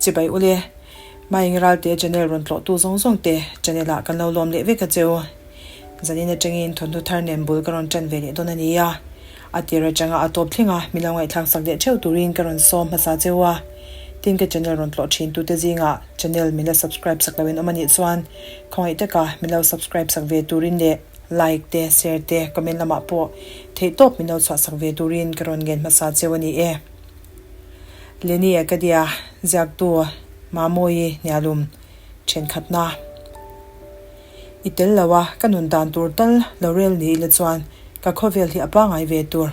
Chibai ule, Maing Ralte channel rawn tlawhtu zawng zawng te channel ah kan lo lawm leh vek a cheu. Zanin atangin thawmhnaw thar nen bul ka rawn tan ve leh dawn a ni a, a tir atanga a tawp thleng a mi lo ngaihthlak sak leh theuh turin ka rawn sawm hmasa cheu a. Tin ka channel rawn tlawh thin tute zingah channel min la subscribe sak loin awm a nih chuan khawngaih taka min lo subscribe sak ve turin leh like te share te comment lamah pawh theihtawp min lo chhuah sak ve turin ka rawn ngen hmasa cheu a ni e. Lenny Akadia ziaktu Mamawii Hnialum thenkhatna I tel lo a, ka nun dan tur tal lo rel ni ila chuan ka khawvel hi a pangai ve tur.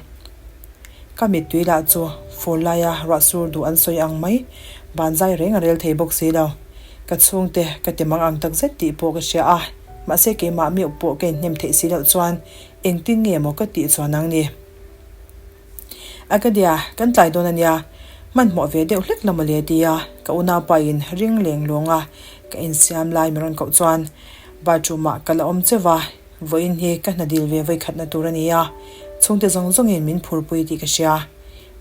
Ka mittui lah chu fur laia ruah sur duh an sawi ang mai, banzai reng a rel thei bawk si lo. Ka chhungte ka ti mang ang takzet tih pawh ka hria a, mahse keimah meuh pawh ka inhnem theih si loh chuan engtin nge maw ka tih chuan ang ni. Akadia, kan tlai dawn a nia, hmanhmawh ve deuh hlek la mawle tia ka unaupa in ring leng lawng a ka insiam lai min rawn koh chuan bathroom ah ka la awm cheu va, vawiin hi ka hna dil ve vawikhatna tur a ni a, chhungte zawng zawngin min phurpui tih ka hria.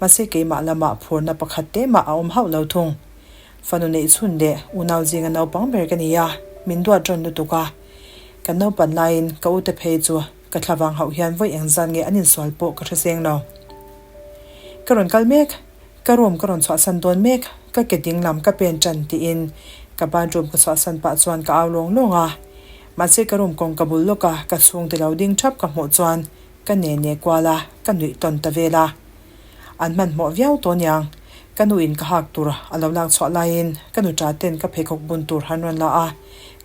Mahse keimah lamah phurna pakhat te mah a awm hauh lo thung. Fanu neih chhun leh unau zinga naupang ber ka ni a, min duat rawn lutuk a. Kan naupan laiin ka ute phei chu Ka thla vang hauh hian vawi eng zan nge an insual pawh ka hre seng lo. Ka rawn kal mek, ka room ka rawn chhuahsan dawn mek, ka ke ding lam ka pen tan tiin ka bathroom ka chhuahsan pah chuan ka au lawng lawng a. Mahse ka room kawngka bul lawka ka chhungte lo ding thap ka hmuh chuan ka ne ne kual a, ka nuih tawn ta vel a. An hmanhmawh viau tawh aniang, ka nu in ka hak tur a lo lak chhuah laiin ka nu ta ten ka pheikhawk bun tur han rawn la a,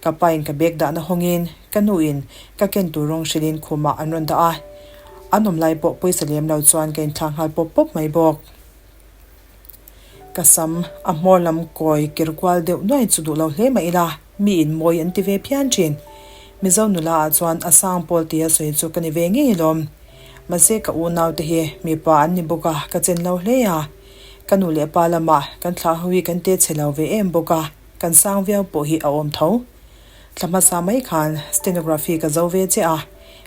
ka pa in ka bag dahna hawngin Ka nu in ka ken tur rawng hrilhin khumah an rawn dah a, an awm lai pawh pawisa lem lo chuan ka inthlah nghal pawp pawp mai bawk. Ka sam a hmawr lam kawi kir kual deuh nuai chu duh lo hle mah ila, mi in mawi an ti ve phian thin. Mizo nula ah chuan a sang pawl tia sawi chu ka ni ve ngei alawm. Mahse ka unau te hi mipa an ni bawk a, ka chen lo hle a. Ka nu leh pa lamah kan thlah ho hi kan te chhe lo ve em bawk a, kan sang viau pawh hi a awm tho. Thla hmasa mai khan stenography ka zo ve che a,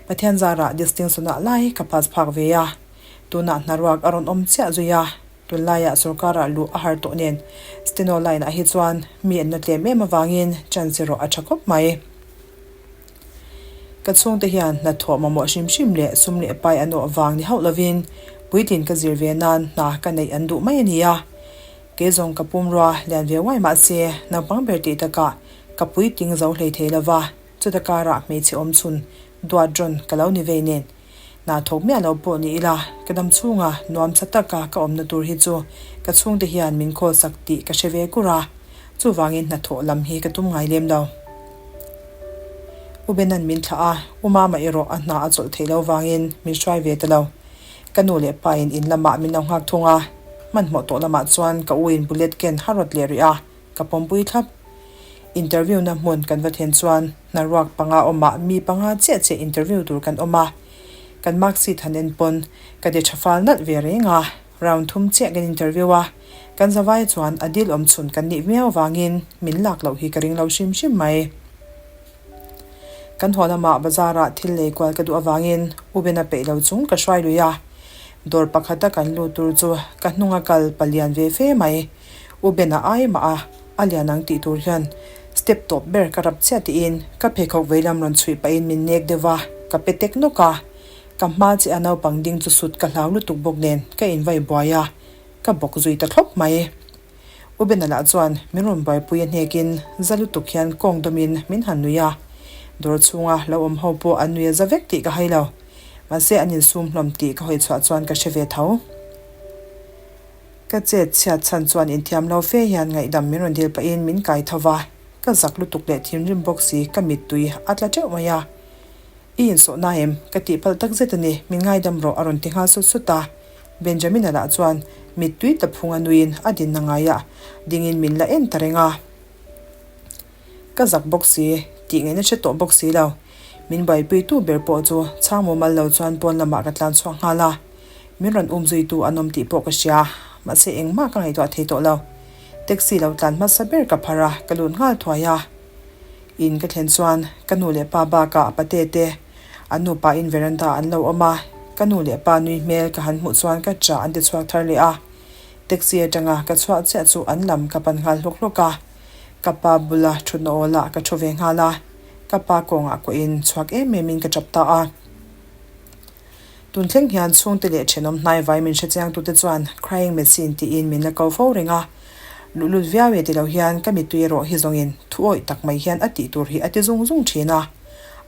Pathian zarah distinction-ah lai ka pass phak ve a, tunah hnaruak a rawn awm chiah zui a, tunlaiah sorkarah luh a har tawh nen steno line-ah hi chuan mi an la tlem em avangin chance erawh a tha khawp mai. Ka chhungte hian hnathawh mamawh hrim hrim leh sum leh pai an awh vang ni hauh lovin puitlin ka zir ve nan hna ka neih an duh mai a ni a, Kei zawng ka pumrua lian ve uai mahse naupang ber tih takah ka puitling zo hlei thei lova, chuta karah hmeichhe awm chhun duat rawn ka lo ni vei nen. Hna thawk miah lo pawh ni ila ka dam chhunga nuam tha taka ka awmna tur hi chu ka chhungte hian min call sak tih ka hre ve kur a, chuvangin hnathawh lam hi ka tum ngai lem lo. U Benan min thlah a, U Mama erawh a hna a chawlh theih lo vangin min hruai ve ta lo. Ka nu leh pa in in lamah min lo nghak thung a, hmanhmawh tawh lamah chuan ka u in bullet ken har rawt leh rih a, ka pawmpui thlap. Interview na hmun kan va then chuan hnaruak panga awmah mi panga chiah chiah interview tur kan awm a, kan mark sheet han en pawn ka ti tha fal nalh ve reng a, round thum chiah kan interview a, kan zavai chuan a dil awm chhun kan nih viau vangin min lak loh hi ka ring lo hrim hrim mai. Kan haw lamah bazar ah thil lei kual ka duh avangin U Bena peih lo chung ka hruai lui a. Dawr pakhata kan lut tur chu ka hnunga kal palian ve fe mai. U Bena ai mah a, a lian ang tih tur hian step tawp ber ka rap chiah tiin ka pheikhawk veilam rawn chhuih pahin min nek deuh va, ka pe tek nawk a. Ka hma chiah a naupang ding chu sut ka hlau lutuk bawk nen ka invai buai a, ka bawk zui ta thlawp mai. U Bena lah chuan min rawn buaipui a hnekin za lutuk hian kawng dawmin min han nui a, dawr chhunga lo awm ho pawh an nui a za vek tih ka hai lo. Mahse an insum hlawm tih ka hawi chhuah chuan ka hre ve tho. Ka chet chhiat chhan chuan inthiam lo fe hian ngaihdam min rawn dil pahin min kai tho va, ka zak lutuk leh thinrim bawk si ka mittui a tla teuh mai a. I insawhna em? Ka tih palh tak zet a ni, min ngaidam rawh a rawn ti nghal sut sut a. Benjamina lah chuan mittui ta phung a nuiin a dinna ngaiah dingin min la en ta reng a. Ka zak bawk si, tih ngaihna hre tawh bawk si lo. Min buaipuitu ber pawh chu chhang mumal lo chuan pawn lamah ka tlan chhuak nghal a. Min rawn um zuitu an awm tih pawh ka hria, mahse engmah ka ngaihtuah thei tawh lo. Taxi lo tlan hmasa ber ka phar a, ka lut nghal thuai a. In ka thlen chuan ka nu leh pa bakah pate te an nupa in veranda an lo awm a, ka nu leh pa nui hmel ka han hmuh chuan ka chah an ti chhuak thar leh a. Taxi atanga ka chhuah chiah chu an lam ka pan nghal hlawk hlawk a. Ka pa bula thutna awlah ka thu ve nghal a, ka pa kawngah kuahin chhuak em em in ka tap ta a. Tun thleng hian chhungte leh thenawm hnaivai min hrechiang tute chuan crying machine tiin min la ko fo reng a. Luhlut viau e ti lo hian ka mittui erawh hi zawngin thu awih tak mai hian a tih tur hi a ti zung zung thin a.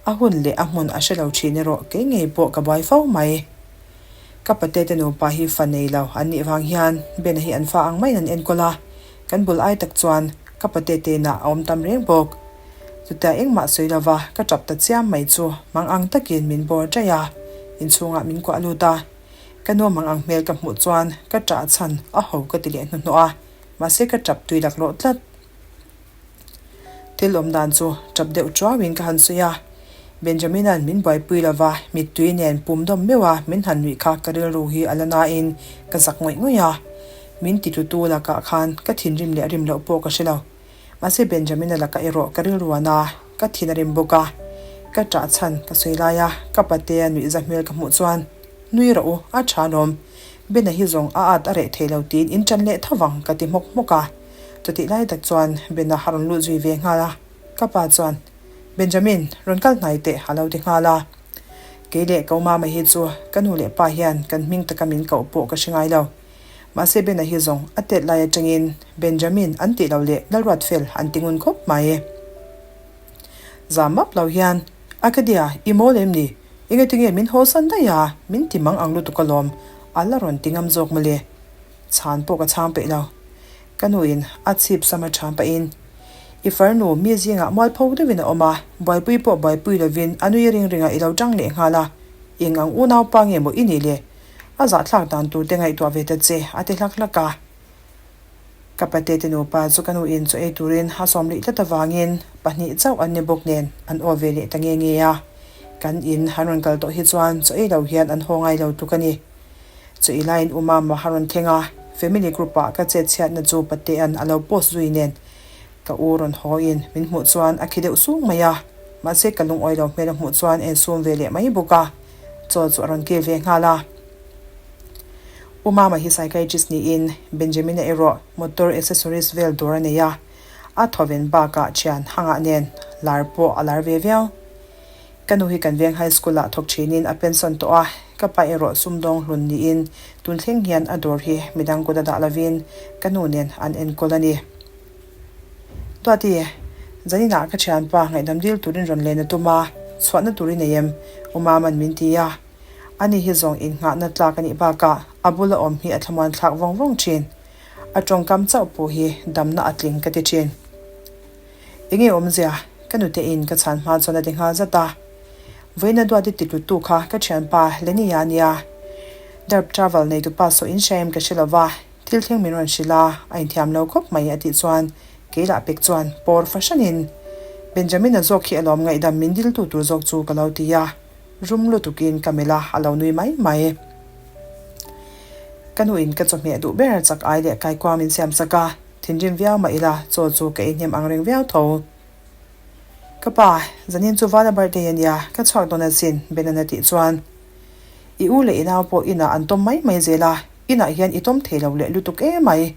A hun leh a hmun a hre lo thin erawh kei ngei pawh ka buai fo mai. Ka pate te nupa hi fa nei lo an nih vang hian Bena hi an fa ang maiin an enkawl a, kan bul ai tak chuan ka pate te inah a awm tam reng bawk. Chutia engmah sawi lova ka tap ta chiam mai chu mang ang takin min bawr chaih a, inchhungah min kuah lut a. Ka nu mang ang hmel ka hmuh chuan ka ṭah chhan a ho ka ti leh hnuhnawh a, mahse ka ṭap tui laklawh tlat. Thil awm dan chu ṭap deuh ṭuauin ka han sawi a, Benjamin-a'n min buaipui lova mittui nen pum dawm meuh a min han nuih kha ka rilru hi a la nain ka zak ngawih ngawih a, min titlutu lakah khan ka thinrim leh rim loh pawh ka hre lo. Mahse Benjamin-a lakah erawh ka rilru a na, ka thin a rim bawk a, ka ṭah chhan ka sawi laia ka patea nuihza hmel ka hmuh chuan Nui rawh u, a ṭha lawm. Bena hi zawng a at a reh thei lo tiin in ṭan leh tho vang ka ti hmawk hmawk a. Chutih lai tak chuan Bena a rawn lut zui ve nghal a, ka pa chuan, Benjamin, rawn kal hnai teh a lo ti nghal a. Kei leh ko mama hi chu ka nu leh pa hian kan hming taka min koh pawh ka hre ngai lo. Mahse Bena hi zawng a tet lai atangin Benjamin an tih lo leh Lalruatfel an ti ngun khawp mai. Zam map lo hian, Acadia, i mawl em ni? Engatinge min haw san daih a, min ti mang ang lutuk alawm, a la rawn ti ngam zawk mawle. Chhan pawh ka chhang peih lo. Ka nuin a chhip sam a ṭham pahin, I farnu mi zingah mualpho deuhin a awm a, buaipui pawh buaipui lovin a nui ring ringah i lo ṭang leh nghal a, eng ang unaupa nge maw i nih le? A zahthlak dan tur te ngaihtuah ve ta che, a ti hlak hlak a. Ka pate te nupa chu ka nuin chaw ei turin a sawm leh tlat avangin pahnih chauh an ni bawk nen an aw ve leh ta nge nge a. Kan in han rawn kal tawh hi chuan chaw ei lo hian an haw ngai lo tluk a ni. Chaw ei laiin u Mama a rawn thleng a, family group ah ka chet chhiatna chu Patea'n a lo post zui nen ka u rawn haw in min hmuh chuan a khi deuh sung mai a, mahse ka lungawi lo hmel a hmuh chuan en sum ve leh mai bawk a, chaw chu a rawn kil ve nghal a. U Mama hi psychiatrist niin Benjamin-a erawh motor accessories vel dawr a nei a, a thawven bakah thian hangah nen lar pawh a lar ve viau. Ka nu hi kan veng high school ah thawk thinin a pension tawh a, ka pa erawh sumdawng hlun niin tun thleng hian a dawr hi midang kut a dah lovin ka nu nen an enkawl a ni. Duati, zaninah ka thianpa ngaihdam dil turin rawn len a tum a, chhuahna tur i nei em? U Mama'n min ti a. Ani hi zawng innghahna tlak a nih bakah a bula awm hi a thlamuan thlak vawng vawng thin. A tawngkam chauh pawh hi damna a tling ka ti thin. Enge awmzia? Ka nute in ka chhan hma chuan a ti nghal zat a. Vawiina duat i ti tlutu kha ka thianpa Lenny-a a nia. Derb Travel neitupa saw in hria em ka hre lova, thil thleng min rawn hrilh a, a inthiam lo khawp mai a tih chuan kei lah pek chuan pawr fahranin Benjamin-a zawk hi alawm ngaihdam min diltu tur zawk chu ka lo ti a, rum lutukin ka melh a, a lo nui mai mai. Ka nuin ka chawhmeh duh ber chak ai leh kaikuang min siam sak a. Thinrim viau mah ila, chaw chu ka ei hnem ang reng viau tho. Ka pa, zanin chu Vala birthday a nia, ka chhuak dawn asin, Benan a tih chuan. I u leh i nau pawh inah an tawm mai mai zel a, inah hian i tawm thei lo leh lutuk em mai.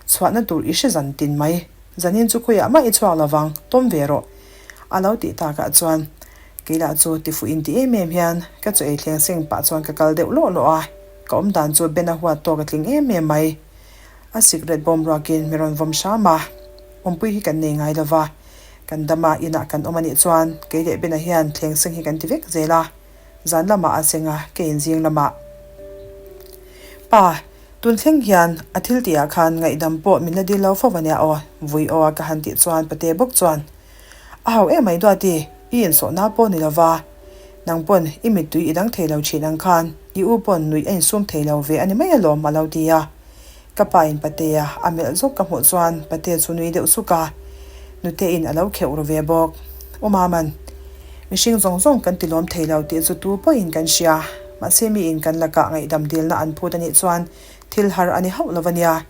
Chhuahna tur i hre zan tin mai. Zanin chu khawiah mah i chhuak lo vang, tawm ve rawh. A lo tih takah chuan, kei lah chu tifuh inti em em hian ka chaw ei thleng seng pah chuan ka kal deuh lawh lawh a, ka awm dan chu Ben a huat tawk a tling em em mai. A sikret bawm ruakin mi rawn vawm hram a, awmpui hi kan nei ngai lo va, kan dam a, inah kan awm a nih chuan kei leh Bena hian thleng seng hi kan ti vek zel a, zan lamah a seng a, keiin zing lamah. Pa, tun thleng hian a thil tihah khan ngaihdam pawh min la dil lo fo va nia aw, vui aw a ka han tih chuan pate bawk chuan, A hau em mai Duati, i insawhna pawh ni lo va, nang pawn i mittui i dang thei lo thin ang khan i u pawn nuih a insum thei lo ve a ni mai alawm a lo ti a. Ka pa in Patea a melh zawk ka hmuh chuan Patea chu nui deuh suk a, nute in a lo kheuh ru ve bawk. U Maman, mihring zawng zawng kan ti lawm thei lo tih chu tu pawhin kan hria, mahse mi in kan lakah ngaihdam dilna an phut a nih chuan thil har a ni hauh lo a nia.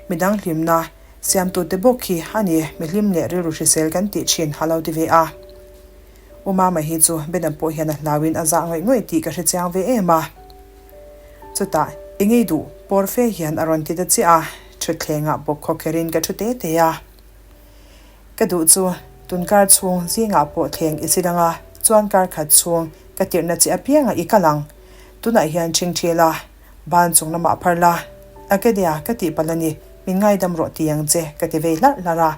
Midang hlimna siamtute bawk hi a ni, mi hlim leh rilru hrisel kan tih thin a lo ti ve a. U Mama hi chu Bena pawh hian a hlauin a zah ngawih ngawih tih ka hre chiang ve em a. Chutah, I ngei duh, pawr fe hian a rawn ti ta chiah a. Thutthlengah bawk khawkherin ka thu te te a. Ka duh chu tun kar chhung zingah pawh thleng i si dang a, chuan kar khat chhung ka tirhna che apiangah i kal ang. Tunah hian ṭhing ṭhi la, ban chung lamah phar la. Acadia, ka tih palh a ni, min ngaidam rawh ti ang che, ka ti vei hlarh hlarh a.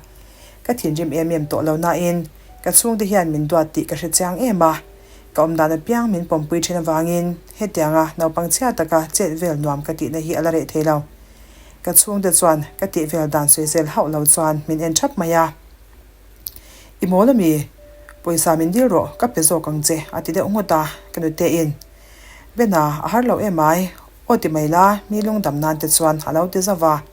Ka thinrim em em tawh lo nain ka chhungte hian min duat tih ka hre chiang em a. Ka awm dan apiang min pawmpui ṭhin avangin hetianga naupang chhia taka chet vel nuam ka tihna hi a la reh thei lo. Ka chhungte chuan ka tih vel dan sawisel hauh lo chuan min en thap mai a. I mawl ami? Pawisa min dil rawh, ka pe zawk ang che a ti deuh nghut a, ka nute in. Bena, a har lo em ai? Aw ti mai la, mi lungdam nan te chuan a lo ti zauh a.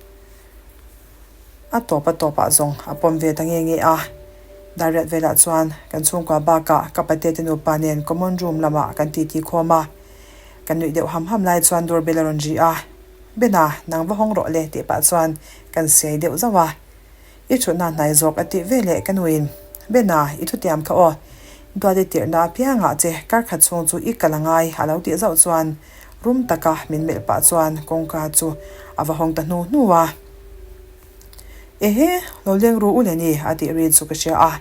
A tawp a tawpah zawng a pawm ve ta nge nge a. Dariat velah chuan kan chhungkua bakah ka pate te nupa nen common room lamah kan titi khawm a. Kan nuih deuh ham ham lai chuan doorbell a rawn ri a. Bena, nang va hawng rawh le tih pah chuan kan siai deuh zauh a. I thutna hnai zawk a tih ve leh ka nuin, Bena, i thutiam kha aw. Duati tirhna apiangah che kar khat chhung chu i kal a ngai a lo tih zauh chuan rum taka min melh pah chuan kawngka chu a va hawng ta hnu hnu a. Ehe, lo leng ru u Lenny a tih ri chu ka hria a.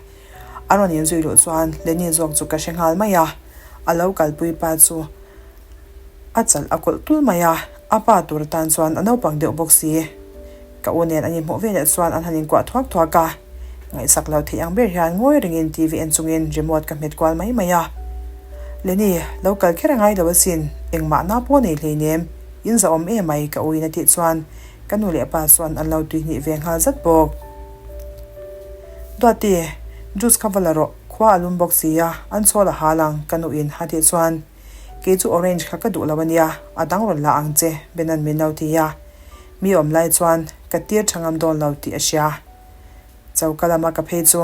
A rawn inzui luh chuan Lenny zawk chu ka hre nghal mai a. A lo kalpui pa chu a chalh a kawlh tul mai a, a pa tur atan chuan a naupang deuh bawk si. Ka u nen an inhmuh veleh chuan an han inkuah thuak thuak a, ngaihsak lo theih ang ber hian ngawi rengin TV en chungin remote ka hmet kual mai mai a. Lenny, lo kal kher a ngai lo asin, engmah na pawh nei hleinem, in zahawm emai ka uin a tih chuan ka nu leh pa chuan an lo tuihnih ve nghal zat bawk. Duati, juice kha va la rawh, khua a lum bawk si a, an chhawl a hal ang ka nuin a tih chuan Kei chu orange kha ka duh lo ania, a dang rawn la ang che, Benan min lo ti a. Mi awm lai chuan ka tir tha ngam dawn lo tih a hria. Choka lama ka phei chu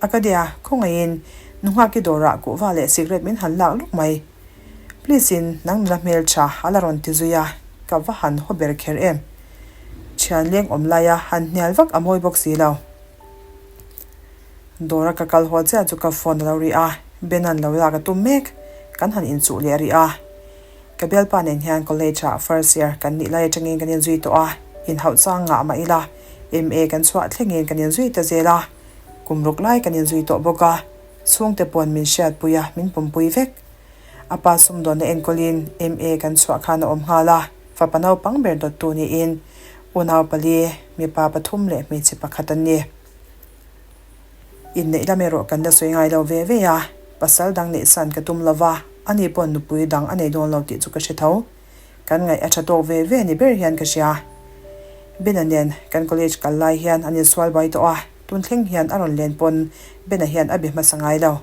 a ka dia, khawngaihin Nunghaki dawrah kuhva leh cigarette min han lak luk mai. Please in nang nula hmel tha a la rawn ti zui a, ka va han haw ber kher em. Thian leng awm laia han hnial vak a mawi bawk si lo. Dawra ka kal haw chiah chu ka phone a lo ri a, Benan lo lak a tum mek, kan han inchuh leh rih a. Ka bialpa nen hian college ah first year kan nih lai atangin kan inzui tawh a, inhauh chang ngah mah ila MA kan chhuah thlengin kan inzui ta zel a, kum ruk lai kan inzui tawh bawk a, chhungte pawn min hriatpui a, min pumpui vek. A pa sumdawnna enkawlin MA kan chhuah khan a awm nghal a, fapa naupang ber dawttu niin unau pali, mipa pathum leh hmeichhe pakhat an ni. Inneih lam erawh kan la sawi ngai lo ve ve a, pasal dang neih san ka tum lo va, ani paw'n nupui dang a nei dawn lo tih chu ka hre tho. Kan ngaih a tha tawk ve ve ni ber hian ka hria. Bena nen kan college kal lai hian an insual bai tawh a, tun thleng hian a rawn len pawn Bena hian a be hmasa ngai lo.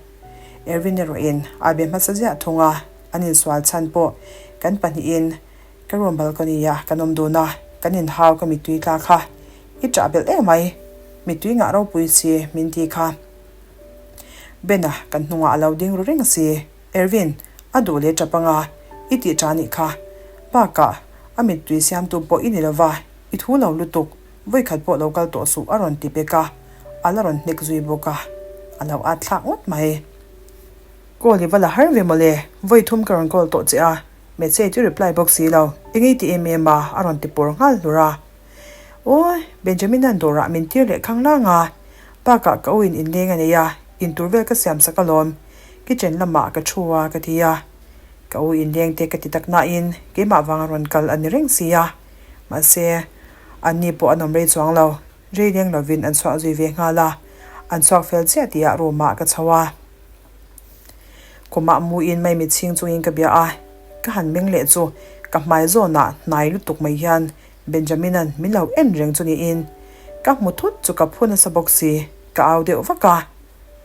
Erwin erawhin a be hmasa ziah thung a, an insual chhan pawh kan pahnihin Ka room balcony ah kan awm dun a, kan inhau ka mittui tla kha i ṭah belh em mai, mittui ngah ropui si min ti kha. Ben-a kan hnungah a lo ding ru reng si, Ervin, a duh leh ṭap anga i tih ṭah nih kha. Bakah, a mittui siamtu pawh i ni lova, i thu lo lutuk, vawikhat pawh lo kal tawh suh a rawn ti pek a, a la rawn hnek zui bawk a, a lo at thlak ngawt mai. Call i va la har ve mawle, vawi thum ka rawn call tawh che a, Message i reply bawk si lo, eng ei ti em em a? a rawn ti pawr nghal hlur a. Aw, Benjamin-a'n dawrah min tir leh khang lang a, bakah ka uin inleng a nei a, intur vel ka siam sak alawm, kitchen lamah ka thu a ka ti a. Ka u inleng te ka ti tak nain keimah vanga rawn kal a ni reng si a, mahse, anni pawh an awm rei chuang lo, rei leng lovin an chhuah zui ve nghal a, an chhuak fel chiah tihah room-ah ka chho a. Khumah muin maimi chhing chungin ka bia a, ka han meng leh chu ka hmai zawnah hnai lutuk mai hian Benjamin-a'n min lo en reng chu niin ka hmu thut chu ka phu nasa bawk si, ka au deuh vak a.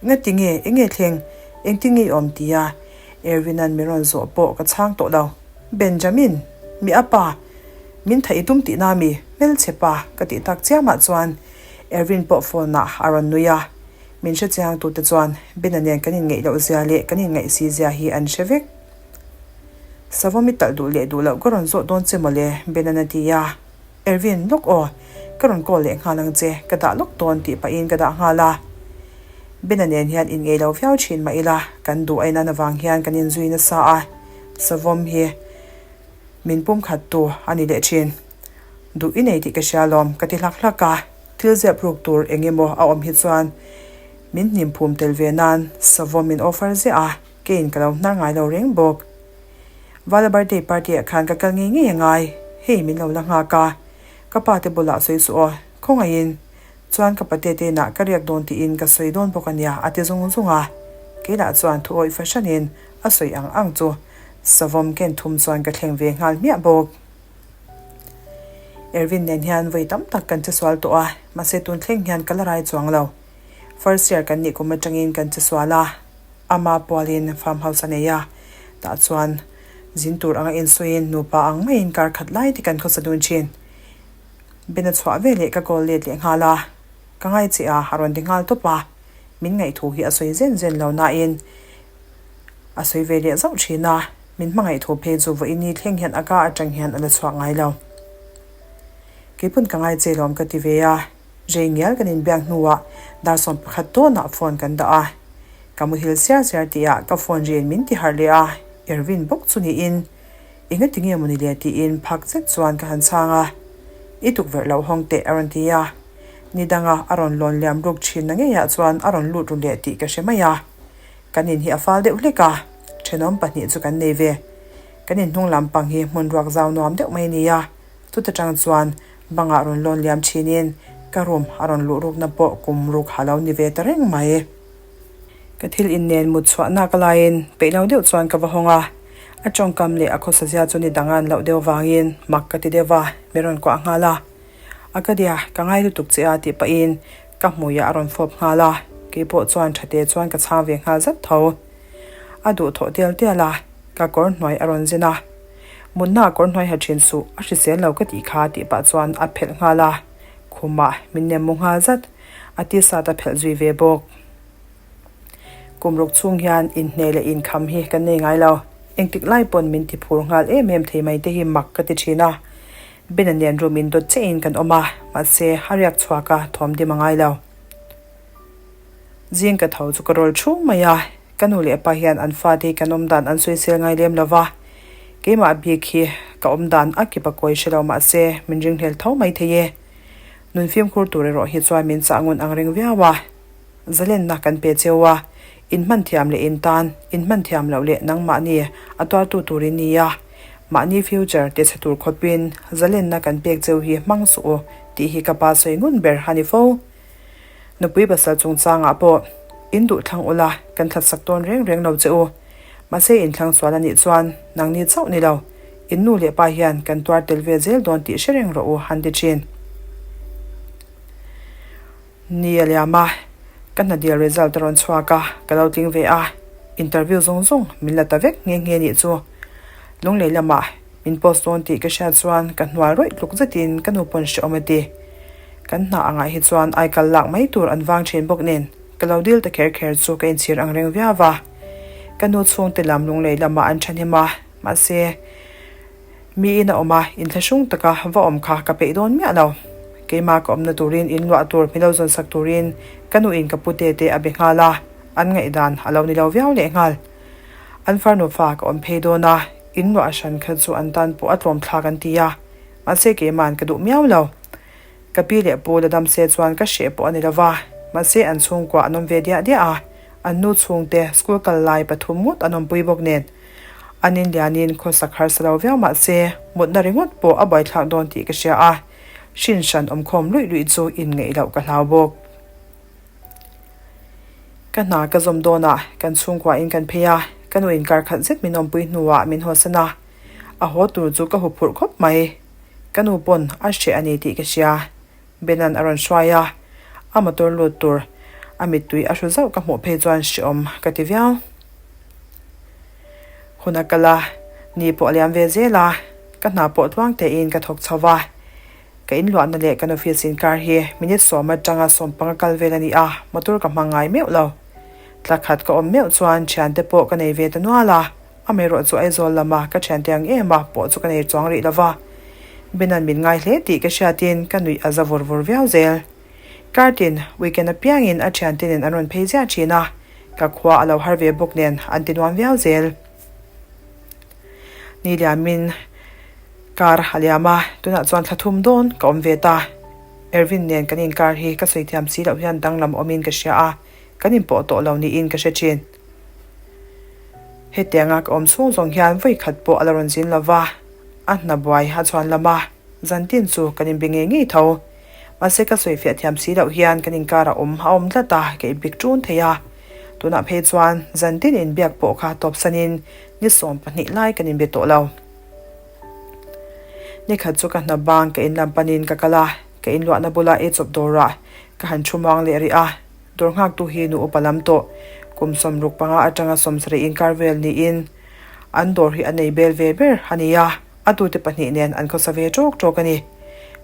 Ngati nge, enge thleng, engtin nge i awm tia Erwin-a'n min rawn zawh pawh ka chhang tawh lo. Benjamin, mi a pa, min thaih i tum tihna mi, hmelchhe pa ka tih tak chiamah chuan Erwin pawh phone-ah a rawn nui a. Min hre chiang tute chuan Bena nen kan inngeih loh zia leh kan inngaih si zia hi an hre vek. Savawm i talh duh leh duh loh ka rawn zawh dawn che mawle, Bena'n a ti a. Ervin, lawk aw, ka rawn call leh nghal ang che, ka dah lawk dawn tih pahin ka dah nghal a. Bena nen hian inngeih lo viau thin mah ila, kan duh a inan avang hian kan inzui nasa a, Savawm hi min pumkhattu a ni leh thin. Duh i nei tih ka hria alawm, ka ti hlak hlak a. Thil zep ruk tur eng emaw a awm hi chuan min hnim phum tel ve nan savawm min offer ziah a, keiin ka lo hnar ngai lo reng bawk. Vala birthday party ah khan ka kal ngei ngei a ngai, hei min lo la nghak a, ka pa te bulah sawi suh aw, khawngaihin chuan ka pate te inah ka riak dawn tiin ka sawi dawn bawk a nia a ti zung zung a, keilah chuan thu awih fahranin a sawi ang ang chu savawm ken thum chuan ka thleng ve nghal hmiah bawk. Ervin nen hian vawi tam tak kan che sual tawh a, mahse tun thleng hian ka la rai chuang lo. First year kan nih kum atangin kan che sual a, ama pualin farm house a nei a, tah chuan zin tur anga insawiin nupa ang maiin kar khat lai te kan khawsa dun thin. Ben a chhuah ve leh ka call let leh nghal a, ka ngai che a, a rawn ti nghal tawp a, min ngaihthu hi a sawi zen zen lo nain a sawi ve leh zauh thin a. Min hmangaih thu phei chu vawiin ni thleng hian a ka atang hian a la chhuak ngai lo. Keipawn ka ngai che lawm ka ti ve a, rei ngial kan inbiak hnuah dar 11 tawnah phone kan dah a. Ka muhil siar siar tihah ka phone riin min ti harh leh a, Ervin bawk chu niin engati nge mawni le tiin phak zet chuan ka han chhang a. I tukverh lo hawng teh a rawn ti a, ni danga a rawn lawn liam ruk thin na ngeiah chuan a rawn lut ru leh tih ka hre mai a. Kan in hi a fal deuh hlek a, thenawm pahnih chu kan nei ve. Kan in hnung lam pang hi hmun ruak zau nuam deuh mai a ni a, chuta tang chuan bangah rawn lawn liam thinin ka room a rawn luh rukna pawh kum ruk ha lo ni ve ta reng mai. Ka thil in nen mut chhuah nak laiin peih lo deuh chuan ka va hawng a, a tawngkam leh a khawsazia chu ni dang an loh deuh vangin mak ka ti deuh a, mi rawn kuah nghal a. A ka dia, ka ngai lutuk che a tih pahin ka hmuiah a rawn fawp nghal a, kei pawh chuan tha te chuan ka chhang ve nghal zat tho. A duh thawh tial tial a, ka kawr hnuai a rawn zin a. Mutna a kawr hnuai ha thin suh, a hrisel lo ka tih kha tih pah chuan a phelh nghal a, khumah min nem mu nghal zat, a tisat a phelh zui ve bawk. Kum ruk chhung hian inhne leh inkham hi kan nei ngai lo. Engtik lai pawn min ti phur nghal em em thei mai te hi mak ka ti thin a. Bena nen room in dawt chiah in kan awm a, mahse a riak chhuak a, thawm dim a ngai lo. Zing ka tho chu ka rawl thu mai a, ka nu leh pa hian an fate hi kan awm dan an sawisel ngai lem lo va, keimah bik hi ka awm dan a kip a kawi hre lo mahse min ringhlel tho mai thei e. Nun fimkhur tur erawh hi chuan min chah ngun ang reng viau a. Zalenna kan pe cheu a, in hman thiam leh in tan, in hman thiam loh leh nangmahni a tuartu tur in ni a, mahni future ti chhe tur khawpin zalenna kan pek cheu hi hmang suh u tih hi ka pa sawi ngun ber a ni fo. Nupui pasal chungchangah pawh in duh thlang ula kan thlatsak tawn reng reng lo che u. Mahse in thlang sual a nih chuan nangni chauh ni lo, in nu leh pa hian kan tuar tel ve zel dawn tih hre reng rawh u han ti thin. Ni a liam a, ka hna dil result a rawn chhuak a, ka lo tling ve a, interview zawng zawng min la ta vek nghe nghe nih chu. Lunglei lamah min post dawn tih ka hriat chuan ka hnual rawih tluk zetin ka nu pawn hrehawm a ti. Kan hna angah hi chuan aikal lak mai tur an vang thin bawk nen ka lo dil ta kher kher chu ka inchhir ang reng viau a. Ka nu chhungte lam lunglei lamah an thahnem a, mahse, Miin a awm a, inthlahrung taka va awm kha ka peih dawn miah lo. Keimah ka awmna turin in luah tur mi lo zawn sak turin ka nuin ka pute te a be nghal a, an ngaihdan a lo ni lo viau leh nghal. An farnu fa ka awm phei dawn a, in luah hran kha chu an tan pawh a tlawm thlak an ti a, mahse keima'n ka duh miau lo. Ka pi leh pu la dam se chuan ka hreh pawh a ni lo va, mahse an chhungkua an awm ve diah diah a, an nu chhungte school kal lai pathum ngawt an awmpui bawk nen. An in lianin khawsak harsa lo viau mah se, mutna ringawt pawh a buaithlak dawn tih ka hria a, hrin hran awmkhawm luih luih chu inngeih loh ka hlau bawk. Ka hna ka zawm dawnah kan chhungkuain kan phei a, ka nu in kar khat zet min awmpui hnuah min hawsan a, a haw tur chu ka huphurh khawp mai. Ka nu pawn a hreh a ni tih ka hria. Benan a rawn hruai a, a motor lut tur a mittui a hru zauh ka hmuh phei chuan hrehawm ka ti viau. Hun a kal a, ni pawh a liam ve zel a, ka hna pawh tluang tein ka thawk chho va. Ka inluahna leh kan office inkar hi minute sawm atanga sawmpanga kal vel a ni a, motor ka hmang ngai meuh lo. Tla khat ka awm meuh chuan thiante pawh ka nei ve ta nual a, Amaherawh chu Aizawl lama ka thiante ang em a pawh chu ka nei chuang rih lova. Benan min ngai hle tih ka hriatin ka nuih a za vur vur viau zel. Kartin weekend apiangin a thiante nen an rawn phei ziah thin a, ka khua a lo har ve bawk nen an ti nuam viau zel. Ni liamin. Kar a liam a, tunah chuan thla thum dawn ka awm ve ta. Ervin nen kan inkar hi ka sawi thiam si loh hian danglam awmin ka hria a, kan inpawh tawh lo niin ka hre thin. Hetianga ka awm chhung zawng hian vawi khat pawh a la rawn zin lo va, a hna buai a chhuan lam a, zantin chu kan inbe ngei ngei tho. Mahse ka sawi fiah thiam si loh hian kan inkar a awm a awm tlat a, ka inpik ṭun thei a. Tunah phei chuan zantin inbiak pawh kha tawpsanin ni 12 lai kan inbe tawh lo. Nikhat chu ka hna bang ka inlam panin ka kal a, ka inluahna bula eichawp dawrah ka han thu muang leh rih a. Dawr nghaktu hi nu upa lam tawh, kum 65 atanga 70 inkar vel niin an dawr hi a nei bel ve ber a ni a, a tute pahnih nen an khawsa ve tawk tawk a ni.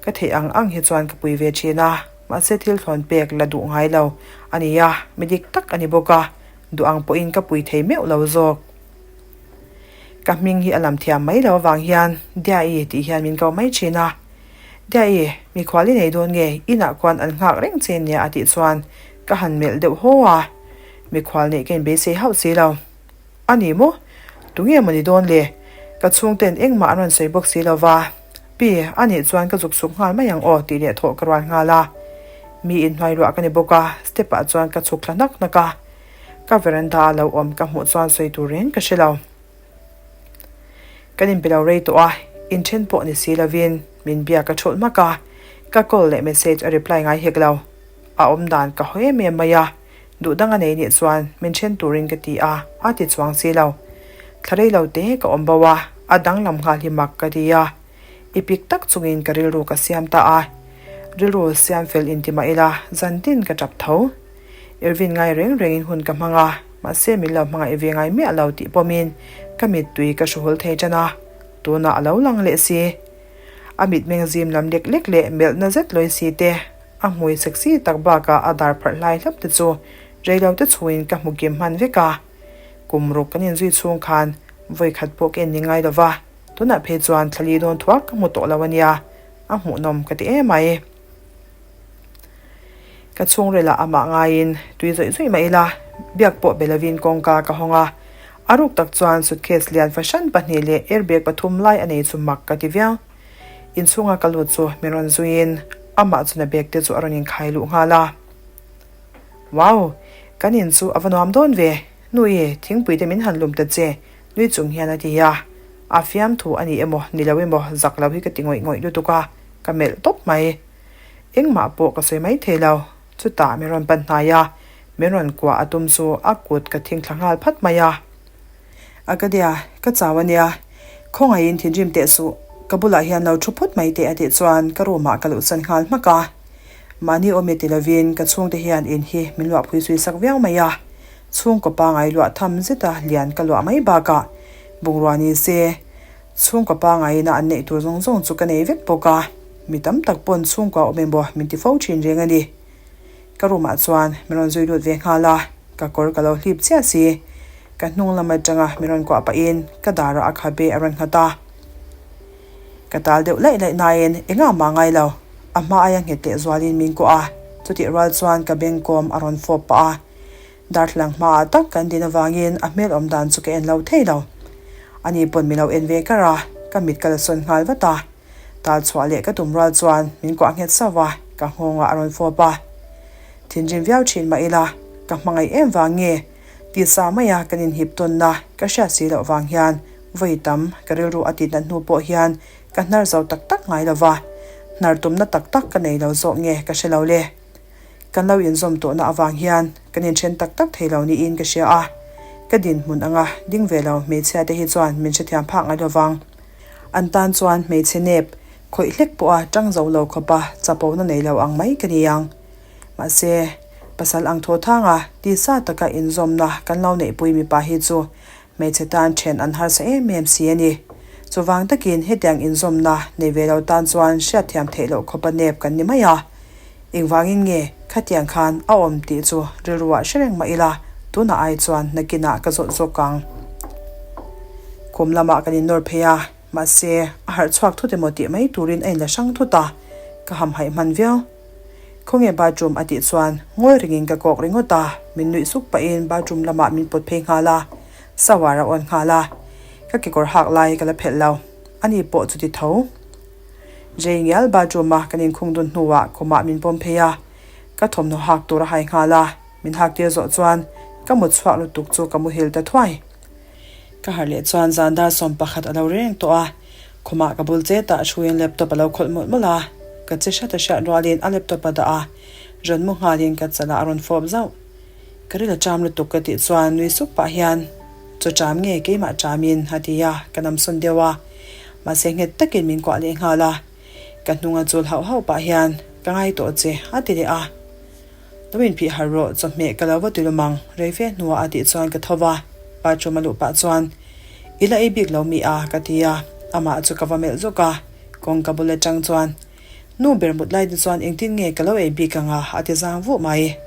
Ka theih ang ang hi chuan ka pui ve thin a, mahse thil thlawn pek la duh ngai lo a ni a, mi dik tak a ni bawk a, duh ang pawhin ka pui thei meuh lo zawk. Ka hming hi a lam thiam mai lo avang hian Diaii tih hian min ko mai thin a. Diaii, mikhual i nei dawn nge? Inah khuan an nghak reng che nia a tih chuan ka han melh deuh haw a. Mikhual neih ka inbeisei hauh si lo. A ni maw? Tunge maw ni dawn le? Ka chhungten engmah an rawn sawi bawk si lo va. Pi, a nih chuan ka zuk chhuk nghal mai ang aw tih leh thawh ka rual nghal a. Mi inhnuai ruah ka ni bawk a, step ah chuan ka chhuk thla hnak hnak a. Ka veranda a lo awm ka hmuh chuan sawi tur reng ka hre lo. Kan inpe lo rei tawh a, inthen pawh ni si lovin min biak a thulh hmak a, ka call leh message a reply ngai hek lo. A awm dan ka haw em em mai a, duh dang a nei nih chuan min then turin ka ti a, a ti chuang si lo. Thla rei lo te ka awm bo a, a danglam nghal hi mak ka ti a. I pik tak chungin ka rilru ka siam ta a, rilru siam fel inti mah ila zantin ka tap tho. Irvin ngai reng rengin hun ka hmang a, mahse min lo hmangaih ve ngai miah lo tih pawmin ka mittui ka hruhul thei tan a, tunah a lo lang leh si. A mitmeng zim lam lek lek leh melhna zet lawi si te, a hmui sexy tak bakah a dar pharh hlai hlap te chu reilo te chhungin ka hmu kim hman vek a. Kum ruk kan inzui chhung khan vawi khat pawh ka en ni ngai lo va, tunah phei chuan thlali dawn thuak ka hmu tawh lo a nia, a hmuhnawm ka ti em mai. Ka chhungrilah amah ngaiin tui zawih zawih mah ila, biak pawh be lovin kawngka ka hawng a. A ruk tak chuan suitcase lian fahran pahnih leh airbag pathum lai a nei chu mak ka ti viau. Inchhunga ka lut chu min rawn zuiin amah chuna bag te chu a rawn inkhai luh nghal a. Wow! Kan in chu a va nuam dawn ve! Nui, thingpui te min han lum ta che, nui chung hian a ti a. A fiamthu a ni emaw, ni lo emaw, zak lo hi ka ti ngawih ngawih lutuk a, ka melh tawp mai. Engmah pawh ka sawi mai thei lo. Chutah min rawn pan hnai a, min rawn kuah a tum chu a kut ka thing thla nghal phat mai a. Akadia, ka chau a nia. Khawngaihin thinrim teh suh. Ka bulah hian lo thu phawt mai teh a tih chuan ka room ah ka luhsan nghal hmak a. Mahni awm e ti lovin ka chhungte hian in hi min luahpui zui sak viau mai a. Chhungkaw pangai luah tham zeta lian ka luah mai bakah bungrua ni se Chhungkaw pangaina an neih tur zawng zawng chu ka nei vek bawk a, mi tam tak pawn chhungkua awm emaw min ti fo thin reng a ni. Ka room ah chuan min rawn zui lut ve nghal a, ka kawr ka lo hlip chiah si. Ka hnung lam atanga min rawn kuah pahin ka darah a khabe a rawn nghat a. Ka tal deuh laih laih nain engah mah ngai lo, a hma aia nghet leh zualin min kuah a, chutih rual chuan ka bengkawm a rawn fawp pah a. Darthlalang hmaah tak kan din avangin a hmel awm dan chu ka en lo thei lo. Ani pawn min lo en ve kar a, ka mit ka la sawn nghal vat a. Tal chhuah leh ka tum rual chuan min kuah nghet sauh a, ka nghawngah a rawn fawp a. Thinrim viau thin mah ila, ka hmangaih em vang nge? Tisa maia kan inhip tawnna ka hriat si loh vang hian vawi tam ka rilru a titnat hnu pawh hian ka hnar zo tak tak ngai lo va, hnar tumna tak tak ka nei lo zawk nge ka hre lo le. Kan lo inzawm tawhna avang hian kan inthen tak tak thei lo niin ka hria a, ka dinhmun anga ding ve lo hmeichhia te hi chuan min hrethiam phak ngai lovang. An tan chuan hmeichhe nep khawih hlek pawha tang zo lo khawpa chapona nei lo ang mai ka ni ang. Mahse, pasal ang thaw thanga tisa taka inzawmna kan lo neihpui mipa hi chu hmeichhe tan then an harsa em em si a ni. Chuvang takin hetiang inzawmna nei ve lo tan chuan hriatthiam theih loh khawpa nep kan ni mai a. Engvangin nge khatiang khan a awm tih chu rilruah hre reng mah ila, tunah ai chuan nakinah ka zawt zawk ang. Kum lamah kan innawr phei a, mahse a harh chhuak thut emaw tih mai turin a inla hrang thut a, ka hamhaih hman viau. Khawnge bathroom a tih chuan ngawi rengin ka kawk ringawt a, min nuih suk pahin bathroom lamah min pawt phei nghal a, shower a on nghal a, ka kekawr hak lai ka la phelh lo. ani pawh chuti tho. Jay ngial bathroom a kan inkhung dun hnuah khumah min pawm phei a, ka thawmhnaw hak tur a hai nghal a, min hak tir zawh chuan ka mut chhuak lutuk chu ka muhil ta thuai. Ka harh leh chuan zan dar 11 a lo ri reng tawh a, khumah ka bul chetah thuin laptop a lo khawlh mawlh mawlh a, ka che hrat a hriat rualin a laptop a dah a, rawn mu nghalin ka chalah a rawn fawp zauh. Ka ril a ṭam lutuk ka tih chuan nui suk pah hian, Chaw ṭam nge keimah ṭamin a ti a, ka namsawn deuh a, mahse nghet takin min kuah leh nghal a, ka hnung a chul hauh hauh pah hian, Ka ngai tawh che a ti leh a. Lo inphih harh rawh, chawhmeh ka lo va ti lum ang, rei fe hnuah a tih chuan ka tho va, bathroom a luh pah chuan, I la ei bik lo mi a? ka ti a, amah chu ka va melh zawk a, kawngka bul atang chuan, Nu ber mut lai te chuan engtin nge ka lo ei bik ang a? a ti zang vuh mai.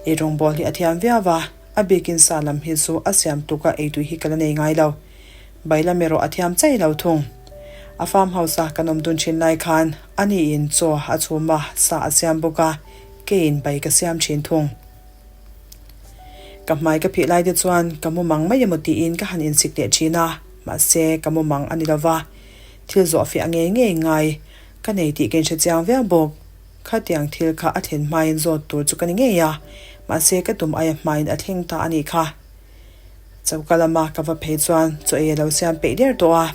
Ei rawngbâwl hi a thiam viau va, a bikin sa lam hi chu a siam tluk a eitui hi ka la nei ngai lo. Bai lam erawh a thiam chai lo thung. A farm house a kan awm dun thin lai khan a niin chaw a chhum a, sa a siam bawk a, keiin bai ka siam thin thung. Ka hmai ka phih lai te chuan ka mu mang mai emaw tiin ka han insik leh thin a, mahse ka mu mang a ni lo va. Thil zawh fiah ngei ngei ngai ka nei tih ka inhre chiang viau bawk. Khatiang thil kha a thlen hmain zawt tur chu ka ni ngei a, mahse ka tum aia hmain a thleng ta a nih kha. Choka lama ka va phei chuan chaw ei a lo siam peih der tawh a.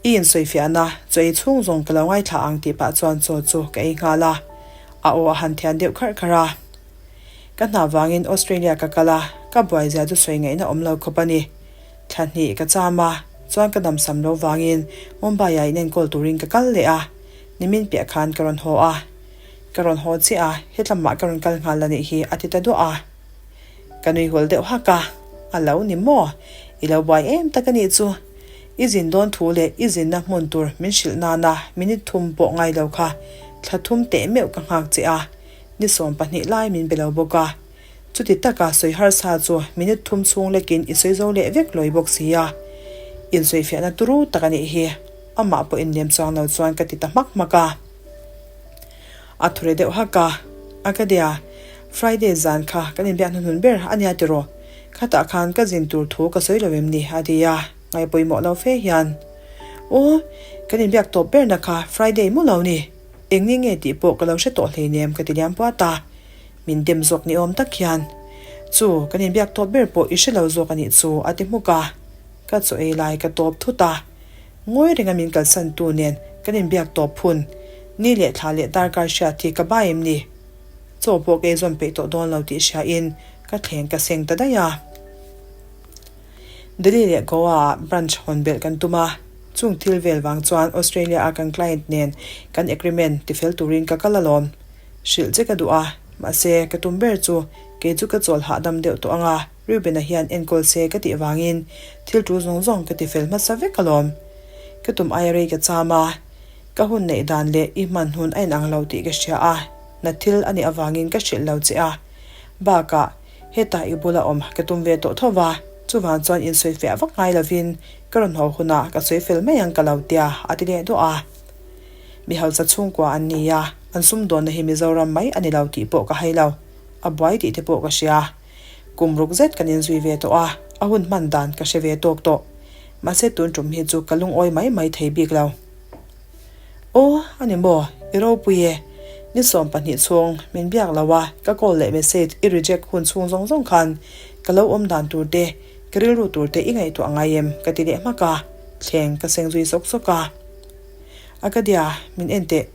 I insawifiahna chaw ei chhung zawng ka lo ngaithla ang tih pah chuan chaw chu ka ei nghal a, a aw a han thian deuh kharh kharh a. Ka hna vangin Australia ka kal a, ka buaizia chu sawi ngaihna awm lo khawp a ni. Thla hnih ka cham a, chuan ka damsam lo vangin Mumbai ah inenkawl turin ka kal leh a, nimin piah khan ka rawn haw a. Ka rawn haw chiah a, hetlamah ka rawn kal nghal a nih hi a ti ta duah a. Ka nui hul deuh hak a, a lo ni maw? I lo buai em tak a nih chu. I zin dawn thu leh i zinna hmun tur min hrilh nana minute thum pawh ngai lo kha thla thum teh meuh ka nghak che a, ni 12 lai min be lo bawk a. Chuti taka sawi harsa chu minute thum chhung lekin i sawi zo leh vek lawi bawk si a, insawifiahna turu tak a nih hi. Amah pawh inlem chuang lo chuan ka ti ta hmak hmak a. A thure deuh hak a, Akadia, Friday zan kha kan inbiak hnuhnun ber a nia tiraw? Khatah khan ka zin tur thu ka sawi lo em ni? a ti a, ngaihpawimawh lo fe hian, Aw, kan inbiak tawp berna kha Friday mu lo ni, eng ni nge tih pawh ka lo hre tawh hleinem ka ti liam puat a. Min dem zawk ni awm tak hian, Chu, kan inbiak tawp ber pawh i hre lo zawk a nih chu, a ti hmuk a. Ka chaw ei lai ka tawp thut a. Ngawi renga min kalsan tu nen kan inbiak tawp hun, ni leh thla leh darkar hriat hi ka bai em ni? Chaw pawh ka eizawn peih tawh dawn lo tih hriain ka thleng ka seng ta daih a. Delhi leh Goa ah branch hawn belh kan tum a, chung thil vel vang chuan Australia a kan client nen kan agreement tifel turin ka kal alawm. Hrilh che ka duh a, mahse ka tum ber chu kei chu ka chawl hahdam deuh tawh ang a, Reuben-a hian enkawl se ka tih vangin thil tul zawng zawng ka ti fel hmasa vek alawm. Ka tum aia rei ka cham a, ka hun neih dan leh i hman hun a inang lo tih ka hria a, na thil a nih avangin ka hrilh lo che a. Bakah, hetah i bula awm ka tum ve tawh tho va, chuvang chuan insawi fiah vak ngai lovin ka rawn haw hunah ka sawi fel mai ang ka lo tia, a ti leh duah a. Mi hausa chhungkua an ni a, an sumdawnna hi Mizoram mai a ni lo tih pawh ka hai lo. A buai tih te pawh ka hria. Kum ruk zet kan inzui ve tawh a, a hun hman dan ka hre ve tawk tawh. Mahse tun tum hi chu ka lungawi mai mai thei bik lo. Aw, a ni maw? I ropui e. Ni 12 chhung min biak lo a, ka call leh message i reject hun chhung zawng zawng khan ka lo awm dan tur te, ka rilru tur te i ngaihtuah ngai em? ka ti leh hmak a, thleng ka seng zui sawk sawk a. Akadia, min en teh.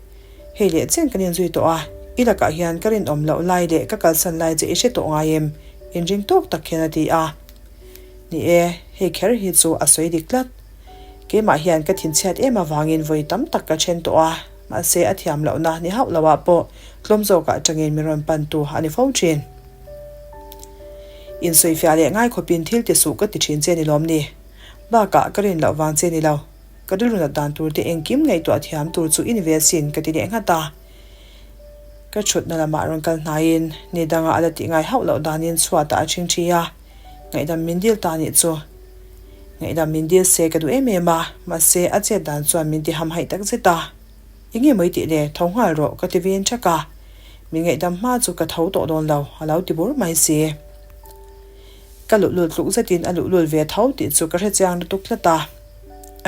Hei leh chen kan inzui tawh a, i lakah hian ka rinawm loh lai leh ka kalsan lai che i hre tawh ngai em? Inring tawk tak hian a ti a. Ni e, hei kher hi chu a sawi dik tlat. Keimah hian ka thinchhiat em avangin vawi tam tak ka then tawh a, mahse a thiam lohna ni hauh loah pawh tlawm zawkah atangin min rawn pan tu a ni fo thin. Insawifiah leh ngai khawpin thil ti suh ka ti thin che ni lawm ni? Bakah ka rin loh vang che ni lo. Ka rilru nat dan tur te engkim ngaihtuah thiam tur chu i ni ve asin ka ti leh nghat a. Ka thutna lamah rawn kal hnaiin ni danga a la tih ngai hauh loh danin chhuatah a ṭhing ṭhi a, ngaihdam min dil ta nih chu. Ngaihdam min dil se ka duh em em a, mahse a chet dan chuan min ti hamhaih tak zet a. Enge maw i tih le, tho nghal rawh ka ti vin ṭhak a. Min ngaihdam hma chu ka tho tawh dawn lo, a lo ti bur mai si. Ka luhlul tluk zetin a luhlul ve tho tih chu ka hre chiang lutuk tlat a.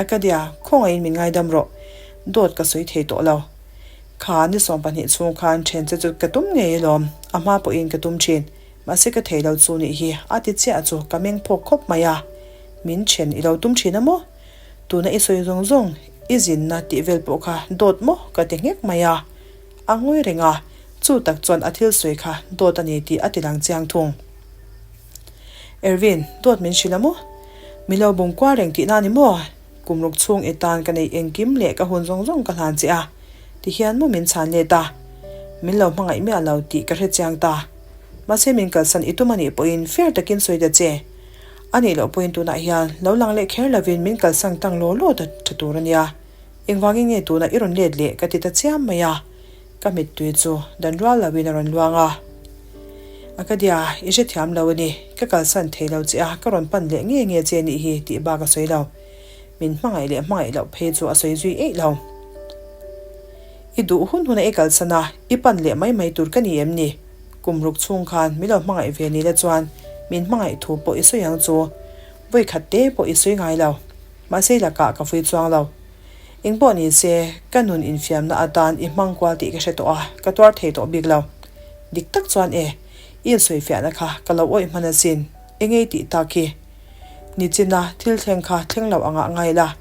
Acadia, khawngaihin min ngaidam rawh. Dawt ka sawi thei tawh lo. Kha ni 12 chhung khan then che chu ka tum ngei alawm, a hma pawhin ka tum thin. Mahse ka thei lo chu nih hi, a ti chiah chu ka meng phawk khawp mai a. Min then i lo tum thin a maw? Tuna i sawi zawng zawng, i zinna tih vel pawh kha dawt maw? ka ti nghek mai a. A ngawi reng a, chu tak chuan a thil sawi kha dawt a ni tih a ti lang chiang thung. Ervin, dawt min hrilh a maw? Mi lo bung kual reng tihna a ni maw? Kum ruk chhung i tan ka neih engkim leh ka hun zawng zawng ka hlan che a, tihian maw min chhan let a? Min lo hmangaih miah lo tih ka hre chiang ta. Mahse min kalsan i tum a nih pawhin fair takin sawi ta che. A nih loh pawhin tunah hian lo lang leh kher lovin min kalsan tang law law ta tha tur a nia. Engvangin nge tunah i rawn let leh ka ti ta chiam mai a. Ka mittui chu dan rual loin a rawn luang a. Akadia, i hrethiam lo a ni. Ka kalsan thei lo che a, ka rawn pan leh nge nge che nih hi tih bak a sawi lo. Min hmangaih leh hmangaih loh phei chu a sawi zui eih lo. I duh hun huna i kalsan a, i pan leh mai mai tur ka ni em ni? Kum ruk chhung khan min lo hmangaih ve ni la chuan min hmangaih thu pawh i sawi ang chu. Vawi khat te pawh i sawi ngai lo. Mahse i lakah ka vui chuang lo. Eng pawh ni se, ka nun infiamna atan i hmang kual tih ka hre tawh a, ka tuar thei tawh bik lo. Dik tak chuan e, i insawifiahna kha ka lo awih hman asin, eng ei tih tak hi. Nichina thil thleng kha thleng lo angah ngai la,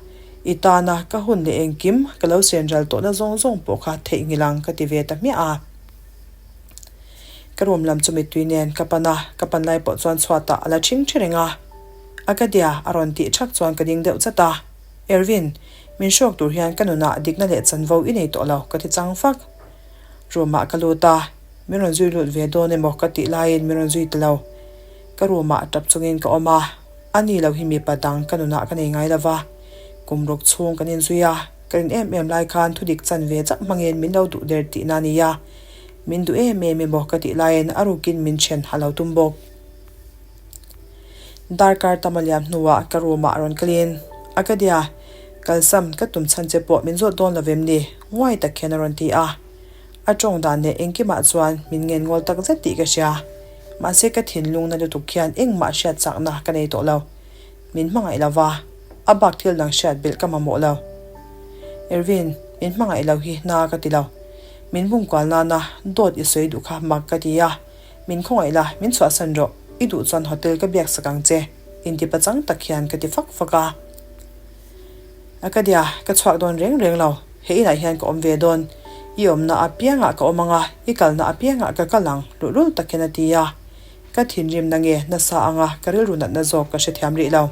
i tana ka hun leh engkim ka lo senral tawhna zawng zawng pawh kha theihnghilh ang ka ti ve ta hmiah a. Ka room lam chu mittui nen ka pan a, ka pan lai pawh chuan chhuatah a la ṭhing ṭhi reng a. Akadia a rawn tih ṭhak chuan ka ding deuh chat a. Ervin, min hrawk tur hian ka nunah dikna leh chanvo i nei tawh lo, ka ti chang fak. Room-ah ka lut a, min rawn zui lut ve dawn emaw ka tih laiin min rawn zui ta lo. Ka room-ah tap chungin ka awm a, a ni lo hi mipa dang ka nunah ka nei ngai lo va. Kum ruk chhung kan inzui a, ka rin em em lai khan thudik chan ve chauh hmangin min lo duh der tihna a ni a, min duh em em emaw ka tih laiin a rukin min then a lo tum bawk. Darkar tam a liam hnuah ka room ah a rawn kalin Akadia, kalsam ka tum chhan che pawh min zawt dawn lo vem ni? Nguai tak hian a rawn ti a. A tawng dan leh engkimah chuan min ngen ngawl tak zet tih ka hria. Mahse ka thinlung na lutuk hian engmah hriat chakna ka nei tawh lo. Min hmangaih lo va, a bak thil dang hriat belh ka mamawh lo. Ervin, min hmangaih lo hi na ka ti lo. Min bungkual nana dawt i sawi duh kha mak ka ti a. Min khawngaih la, min chhuahsan rawh, i duh chuan hotel ka biak sak ang che, inti pachang tak hian ka ti fak fak a. Akadia, ka chhuak dawn reng reng lo, he inah hian ka awm ve dawn, i awmna apiangah ka awm ang a, i kalna apiangah ka kal ang, luhlul tak hian a ti a. Ka thinrimna nge nasa anga ka rilru natna zawk ka hrethiam rih lo.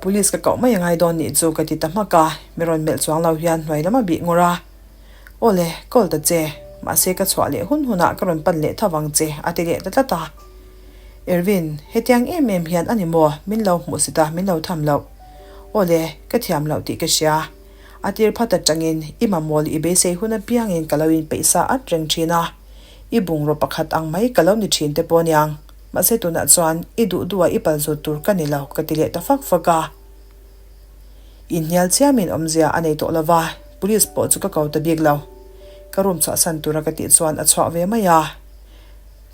Police ka koh mai angai dawn nih chu ka ti ta hmak a, mi rawn melh chuang lo hian hnuai lam a bih ngawr a. Aw le, call ta che, mahse ka chhuah leh hun hunah ka rawn pan leh tho vang che, a ti leh ta tlat a. Ervin, hetiang em em hian a ni maw, min lo hmuh sit a, min lo tham loh. Aw le, ka thiam loh tih ka hria. A tir phat atangin i mamawh leh i beisei hun apiangin ka lo inpeih sa at reng thin a, i bungraw pakhat ang mai ka lo ni thin te pawh aniang. Mahse tunah chuan i duh duha i pal zut tur ka ni lo, ka ti leh ta fak fak a. Inhnial chiamin awmzia a nei tawh lova, police pawh chu ka ko ta bik lo. Ka room chhuahsan tura ka tih chuan a chhuak ve mai a.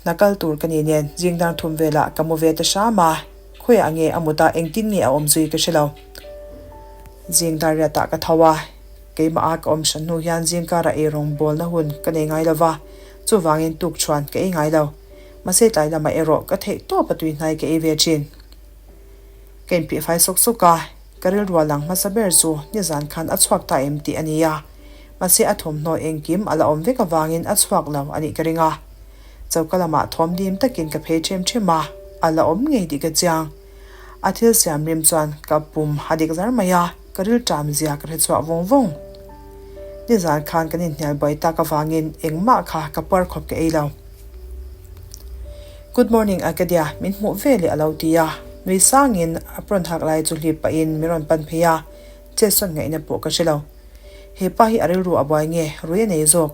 Hna kal tur ka ni nen zing dar thum velah ka mu ve ta hram a, khawiah nge a mut a, engtin nge a awm zui ka hre lo. Zing dar riatah ka tho a, keimah a ka awm hran hnu hian zing karah eirawng bawlna hun ka nei ngai lova, chuvangin tukṭhuan ka ei ngai lo. Mahse tlai lamah erawh ka theih tawp a tuihnai ka ei ve ṭhin. Ka inphihfai sawk sawk a, ka rilru a lang hmasa ber chu nizan khan a chhuak ta em tih a ni a, mahse a thawmhnaw engkim a la awm vek avangin a chhuak lo a nih ka ring a. Choka lamah thawm dim takin ka phei ṭhem ṭhem a, a la awm ngei tih ka chiang. A thil siam rim chuan ka pum a dik zar mai a, ka rilṭam zia ka hrechhuah vawng vawng. Nizan khan kan inhnial buai tak avangin engmah kha ka puar khawp ka ei lo. Good morning Arcadia, min hmuh ve leh a lo ti a, nui sangin apron hak lai chu hlip pahin min rawn pan phei a, chetsawn ngaihna pawh ka hre lo. He pa hi a rilru a buai nge, rui a nei zawk.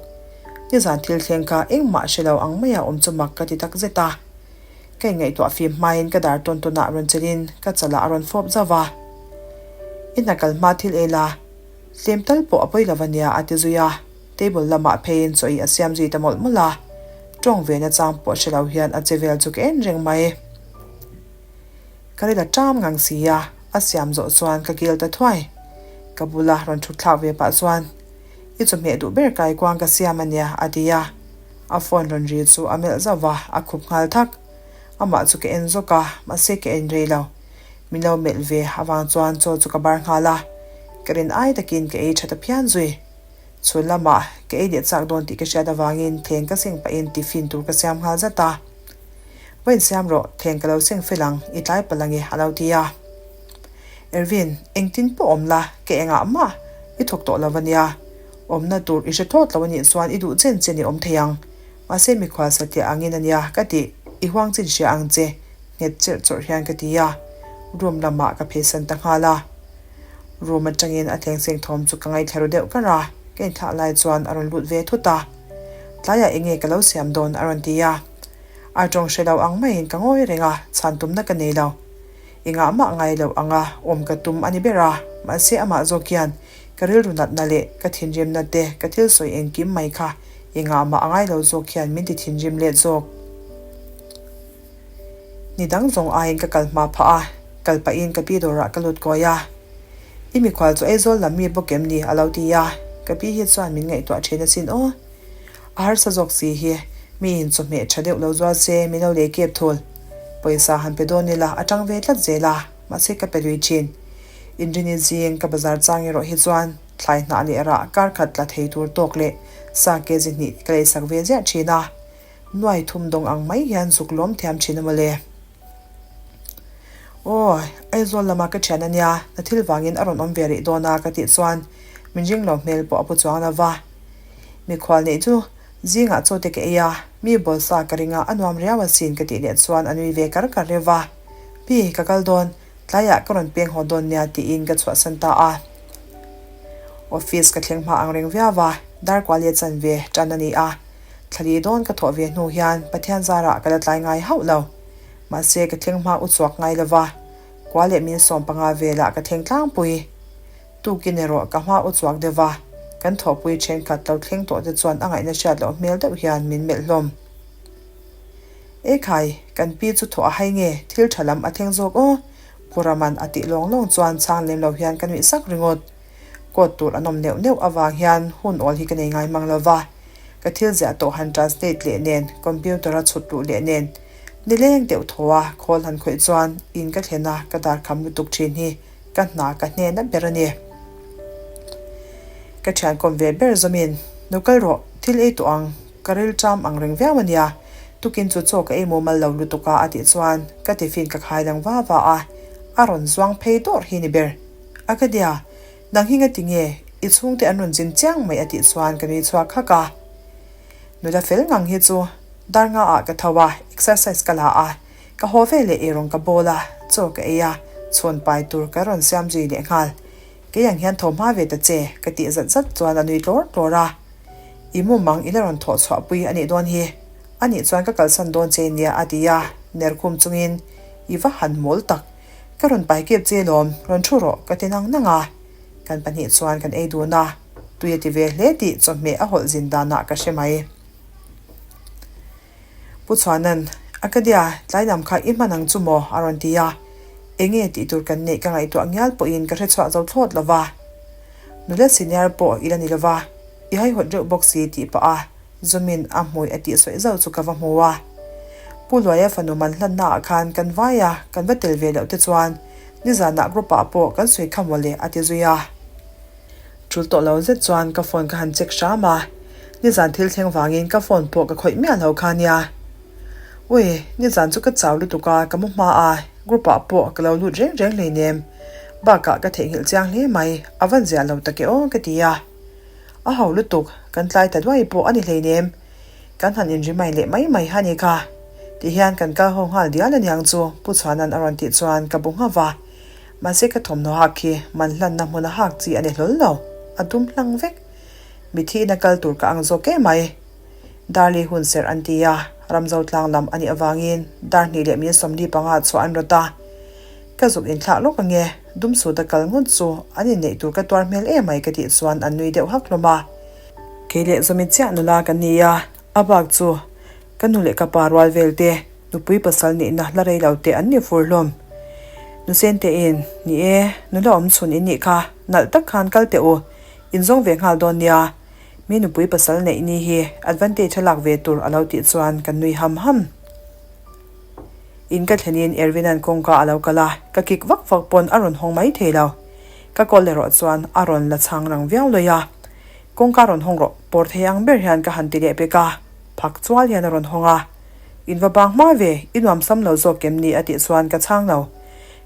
Nizan thil thleng kha engmah hre lo ang maia awm chu mak ka ti tak zet a. Ka inngaihtuah fim hmain ka dar tawn tawnah rawn chelhin ka chalah a rawn fawp zauh va. I hna kal hma thil ei la, tlem tal pawh a pawi lo ania a ti zui a. Table lamah pheiin chaw ih a siam zui ta mawlh mawlh a, tawng ve nachang pawh hre lo hian a che vel chu ka en reng mai. Ka ril a ṭam ngang si a, A siam zawh chuan ka kil ta thuai. Ka bula rawn thut thlak ve pah chuan, I chawhmeh duh ber kaikuang ka siam a nia, a ti a. A phone rawn ri chu a melh zauh va, a khup nghal thak. Amah chu ka en zawk a, mahse ka en rei lo. Min lo melh ve avang chuan chaw chu ka bar nghal a, ka rin ai takin ka ei tha ta phian zui. Chhun lamah ka ei leh chak dawn tih ka hriat avangin thleng ka seng pahin tiffin tur ka siam nghal zat a. Va insiam rawh, thleng ka lo seng fel ang, i tlai palh ange a lo ti a. Ervin, engtin pawh awm la, ka engah mah i thawk tawh lo a nia. Awmna tur i hre thlawt lo a nih chuan i duh chen chen i awm thei ang. Mahse mikhual satliah angin a nia ka tih, i huang chin hria ang che, nghet cherh chawrh hian ka ti a. Room lamah ka pheisan ta nghal a. Room atangin a thleng seng thawm chu ka ngaithla ru deuh kar a, ka inthlah lai chuan a rawn lut ve thut a. Tlaiah enge ka lo siam dawn a rawn ti a. A tawng hre lo ang maiin ka ngawi reng a, chhan tumna ka nei lo. Engah mah ngai loh anga awm ka tum a ni ber a, mahse amah zawk hian ka rilru natna leh ka thinrimna te ka thil sawi engkim mai kha engah mah a ngai lo zawk hian min ti thinrim let zawk. Ni dang zawng aiin ka kal hma phah a, kal pahin ka pi dawrah ka lut kawi a. I mikhual chu Aizawl lam mi bawk em ni? a lo ti a, ka pi hi chuan min ngaihtuah thin asin aw. A harsa zawk si hi, miin chawhmeh tha deuh lo zual se min lo lei kep thul. Pawisa han pe dawn ila a tang ve tlat zel a, mahse ka pe lui thin. Inrini zing ka bazar chang erawh hi chuan thlai hnah leh rah kar khat tla thei tur tawk leh sa kg hnih ka leisak ve ziah thin a. Nuai thum dawng ang mai hian zuk lawm thiam thin a mawle. Aw, Aizawl lama ka thian a nia, na thil vangin a rawn awm ve rih dawn a ka tih chuan min ring lo hmel pawh a pu chuang lo va. Mikhual neih chu zingah chaw te ka ei a, mi bawlsa ka ring a, a nuam riau asin ka tih leh chuan a nui ve kar kar reuh va. Pi, ka kal dawn, tlaiah ka rawn peng haw dawn nia tiin ka chhuahsan ta a. Office ka thleng hma ang reng viau va, Darkualia chanve tan a ni a. Thlali dawn ka thawh ve hnu hian Pathian zarah ka la tlai ngai hauh lo. Mahse ka thleng hma u chhuak ngai lo va, kua leh min 15 velah ka thleng tlangpui. Tukin erawh ka hma u chhuak deuh va, kan thawhpui thenkhat lo thleng tawh te chuan a ngaihna hriat loh hmel deuh hian min melh hlawm. Ekhai, kan pi chu thawh a hai nge, thil tha lam a thleng zawk aw, Pu Raman a tih lawng lawng chuan chhang lem lo hian ka nuih sak ringawt. Coat tur an awm neuh neuh avang hian hun awl hi ka nei ngai mang lo va, ka thil ziah tawh han translate leh nen, computer a chhut luh leh nen, nileng deuh thaw a khawl han khawih chuan in ka thlen a ka dar kham lutuk thin hi ka hna ka hnen a ber a ni. Ka thian kawm ve ber zawmin, Nu kal rawh, thil ei tawh ang, ka ril ṭam ang reng viau a nia, tukin chu chaw ka ei mumal lo lutuk a a tih chuan ka tiffin ka khai dang va va a, a rawn zuang phei dawrh hi ni ber. Akadia, nang hi ngati nge i chhungte an rawn zin chiang mai a tih chuan ka nui chhuak hak a. Nula fel ngang hi chu dar nga ah ka tho a, exercise ka la a, ka haw ve leh eirawng ka bawl a, chaw ka ei a, chhawn pai tur ka rawn siam zui leh nghal. Kei ang hian tho hma ve ta che, ka tih zat zat chuan a nui tlawr tlawr a. I mumang i la rawn thawh chhuah pui a nih dawn hi. A nih chuan ka kalsan dawn che nia a ti a, ner khum chungin i va han mawl tak. Ka rawn pai kep che lawm, rawn thu rawh ka ti nang nang a. Kan pahnih chuan kan ei dun a, tui a ti ve hle tih chawhmeh a hawlh zin danah ka hre mai. Pu Chhuanan, Akadia, tlai lam kha i hman ang chu maw? a rawn ti a. Enge tih tur kan neih ka ngaihtuah ngial pawhin ka hre chhuah zo thlawt lo va. Nula senior pawh i la ni lo va, i haihawt reuh bawk si tih pah a. Zumin a hmui a tih sawi zauh chu ka va hmu a. Pu Luaia fanu man hlanna ah khan kan vai a, kan va tel ve loh te chuan nizanah group ah pawh kan sawi kha mawle a ti zui a. Tul tawh lo zet chuan ka phone ka han check hram a, nizan thil thleng vangin ka phone pawh ka khawih miah lo kha nia. Ui, nizan chu ka chau lutuk a, ka mu hma a, group ah pawh ka lo lut reng reng hleinem. Bakah ka theihnghilh chiang hle mai, a van ziah lo tak e aw ka ti a. A ho lutuk, kan tlai ta duai pawh a ni hleinem. Kan han inri mai leh mai mai ha ni kha. Ti hian kan kal ho nghal dial aniang chu Pu Chhuanan a rawn tih chuan ka bu nghauh va. Mahse ka thawmhnaw hak khi man hlanna hmuna hak chi a ni hlawl lo, a dum hlang vek. Mithi ina kal tur ka ang zawk em mai. Darli hun serh an ti a, Ramzo tlang lam a nih avangin dar hnih leh min 45 chhuah an rawt a. Ka zuk inthlah lawk ange, dum sut a kal ngawt chu an inneih tur ka tuar hmel em mai ka tih chuan an nui deuh hak hlawm a. Kei leh zawmi chiah nula kan ni a, a bak chu ka nu leh ka pa rual vel te, nupui pasal nihna hla rei lo te an ni fur hlawm. Nusente-in, Ni e, nula awm chhun in nih kha, nalh tak khan kal teh u, in zawng ve nghal dawn nia. Mi nupui pasal neih ni hi advantage a lak ve tur a lo tih chuan kan nui ham ham. In ka thlenin Ervin-a'n kawngka a lo kal a, ka kik vak vak pawn a rawn hawng mai thei lo. Ka call erawh chuan a rawn la chhang rang viau lawih a. Kawngka rawn hawng rawh, pawr thei ang ber hian ka han ti leh pek a, phak chual hian a rawn hawng a. In va bang hma ve, i nuam sam lo zawk em ni a tih chuan ka chhang lo.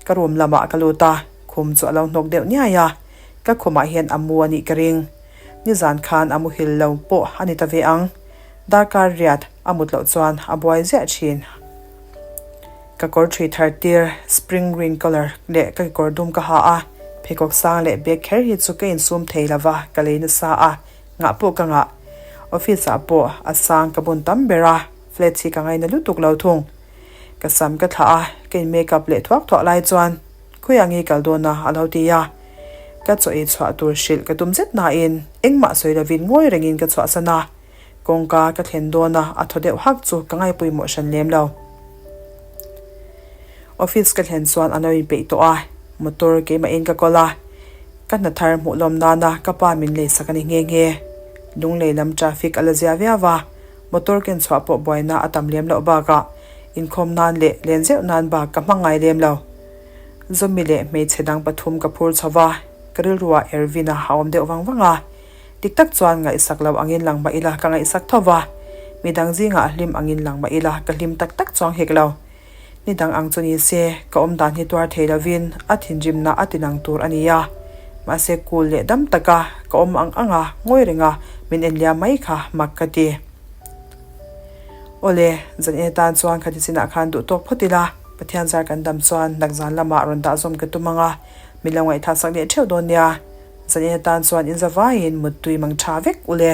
Ka room lamah ka lut a, khum chu a lo hnawk deuh niai a, ka khumah hian a mu a nih ka ring. Nizan khan a muhil lo pawh a ni ta ve ang. Darkar riat a mut loh chuan a buai ziah thin. Ka kawr thui thar tir spring green colour leh ka kekawr dum ka ha a, pheikhawk sang leh bag kher hi chu ka insum thei lova ka lei nasa a, ngah pawh ka ngah. Office ah pawh a sang ka bun tam ber a, flats hi ka ngaina lutuk lo thung. Ka sam ka thlah a, ka in makeup leh thuak thuak lai chuan khawiah nge kal dawn a a lo ti a. Ka chaw ei chhuah tur hrilh ka tum zet nain engmah sawi lovin ngawi rengin ka chhuahsan a. Kawngka ka thlen dawn a, a thaw deuh hak chu ka ngaipawimawh hran lem lo. Office ka thlen chuan a lo inpeih tawh a, motor keimahin ka kawl a, ka hna thar hmuh lawm nana ka pa min leisak a ni nghe nghe. Lunglei lam traffic a la zia viau a, motor ken chhuah pawh buaina a tam lem loh bakah inkhawm nan leh len zeuh nan bak ka hmang ngai lem lo. Zawmi leh hmeichhe dang pathum ka phur chho va, ka rilruah Ervin-a a awm deuh vang vang a. Dik tak chuan ngaihsak lo angin lang mah ila ka ngaihsak tho va, midang zingah hlim angin lang mah ila ka hlim tak tak chuang hek lo. Ni dang ang chu ni se, ka awm dan hi tuar thei lovin a thinrimna a ti lang tur a ni a. Mahse cool leh dam taka ka awm ang ang a, ngawi renga min en liam mai kha mak ka ti. Awle, zan en atan chuan khati chinah khan duh tawk phawt ila, Pathian zar kan dam chuan nakzan lamah rawn dah zawm ka tum ang a, min lo ngaihthlaksak leh theuh dawn nia. Zan en atan chuan in zavaiin muttui mang tha vek u le.